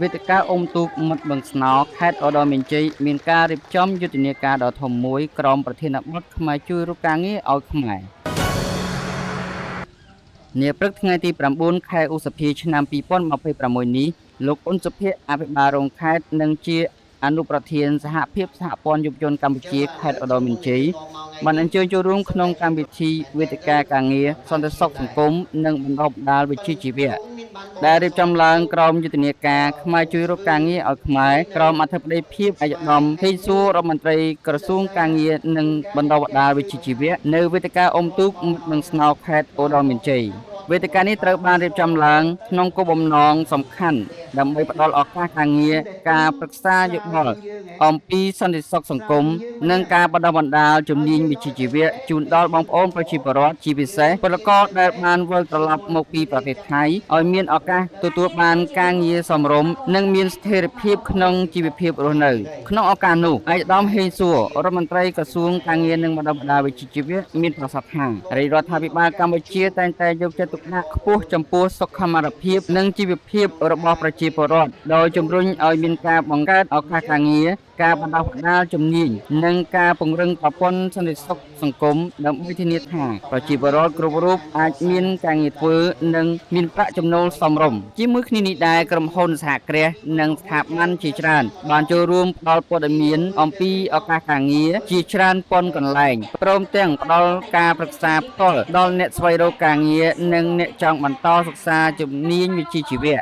វេទិកាអុំទូកមាត់បឹងស្នោខេត្តឧត្តរមានជ័យមានការរៀបចំយុទ្ធនាការដ៏ធំមួយក្រោមប្រធានបទខ្មែរជួយរកការងារឲ្យខ្មែរនាព្រឹកថ្ងៃទី9ខែឧសភាឆ្នាំ2026នេះលោកអ៊ុនសុភ័ក្រអភិបាលរងខេត្តនិងជាអនុប្រធានសហភាពសហព័ន្ធយុវជនកម្ពុជាខេត្តឧត្តរមានជ័យបានអញ្ជើញចូលរួមក្នុងកម្មវិធីវេទិកាការងារសន្តិសុខសង្គមនិងបណ្ដុះបណ្ដាលវិជ្ជាជីវៈដែលរៀបចំឡើងក្រោមយុទ្ធនាការខ្មែរជួយរកការងារឲ្យខ្មែរក្រោមអធិបតីភាពឯកឧត្តមហេងសួររដ្ឋមន្ត្រីក្រសួងការងារនិងបណ្ដុះបណ្ដាលវិជ្ជាជីវៈនៅវេទិកាអុំទូកនិងស្នោខេត្តឧត្តរមានជ័យវេទិកានេះត្រូវបានរៀបចំឡើងក្នុងគោលបំណងសំខាន់ដើម្បីផ្ដល់ឱកាសការងារការប្រឹក្សាយោបល់អំពីសន្តិសុខសង្គមនិងការបណ្ដុះបណ្ដាលជំនាញវិជ្ជាជីវៈជូនដល់បងប្អូនប្រជាពលរដ្ឋជាពិសេសពលករដែលបានវិលត្រឡប់មកពីប្រទេសថៃឲ្យមានឱកាសទទួលបានការងារសមរម្យនិងមានស្ថិរភាពក្នុងជីវភាពរស់នៅក្នុងឱកាសនោះឯកឧត្តមហេងសួររដ្ឋមន្ត្រីក្រសួងការងារនិងបណ្ដុះបណ្ដាលវិជ្ជាជីវៈមានប្រសាសន៍ថារាជរដ្ឋាភិបាលកម្ពុជាតែងតែយកចិត្តទុកដាក់ខ្ពស់ចំពោះសុខុមាលភាពនិងជីវភាពរបស់ប្រជាពលរដ្ឋដោយជំរុញឲ្យមានការបង្កើតឱកាសការងារការបណ្ដុះបណ្ដាលជំនាញនិងការពង្រឹងប្រព័ន្ធសន្តិសុខសង្គមដើម្បីធានាថាប្រជាពលរដ្ឋគ្រប់រូបអាចមានការងារធ្វើនិងមានប្រាក់ចំណូលសមរម្យជាមួយគ្នានេះដែរក្រុមហ៊ុនសហគ្រាសនិងស្ថាប័នជាច្រើនបានចូលរួមផ្ដល់ព័ត៌មានអំពីឱកាសការងារជាច្រើនពាន់កន្លែងព្រមទាំងផ្ដល់ការប្រឹក្សាផ្ទាល់ដល់អ្នកស្វែងរកការងារនិងអ្នកចង់បន្តសិក្សាជំនាញវិជ្ជាជីវៈ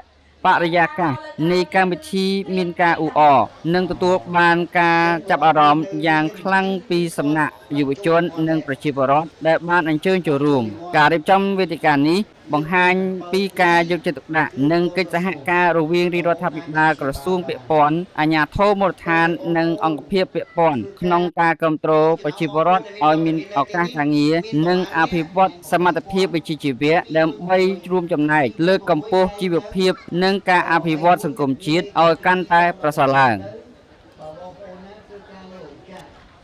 បរិយាកាសនៃកម្មវិធីមានការអ៊ូអរនិងទទួលបានការចាប់អារម្មណ៍យ៉ាងខ្លាំងពីសំណាក់យុវជននិងប្រជាពលរដ្ឋដែលបានអញ្ជើញចូលរួមការរៀបចំវេទិកានេះបង្ហាញពីការយកចិត្តទុកដាក់និងកិច្ចសហការរវាងរាជរដ្ឋាភិបាលក្រសួងពាក់ព័ន្ធអាជ្ញាធរមូលដ្ឋាននិងអង្គភាពពាក់ព័ន្ធក្នុងការគ្រប់គ្រងប្រជាពលរដ្ឋឲ្យមានឱកាសការងារនិងអភិវឌ្ឍសមត្ថភាពវិជ្ជាជីវៈដើម្បីរួមចំណែកលើកកម្ពស់ជីវភាពនិងការអភិវឌ្ឍសង្គមជាតិឲ្យកាន់តែប្រសើរឡើង។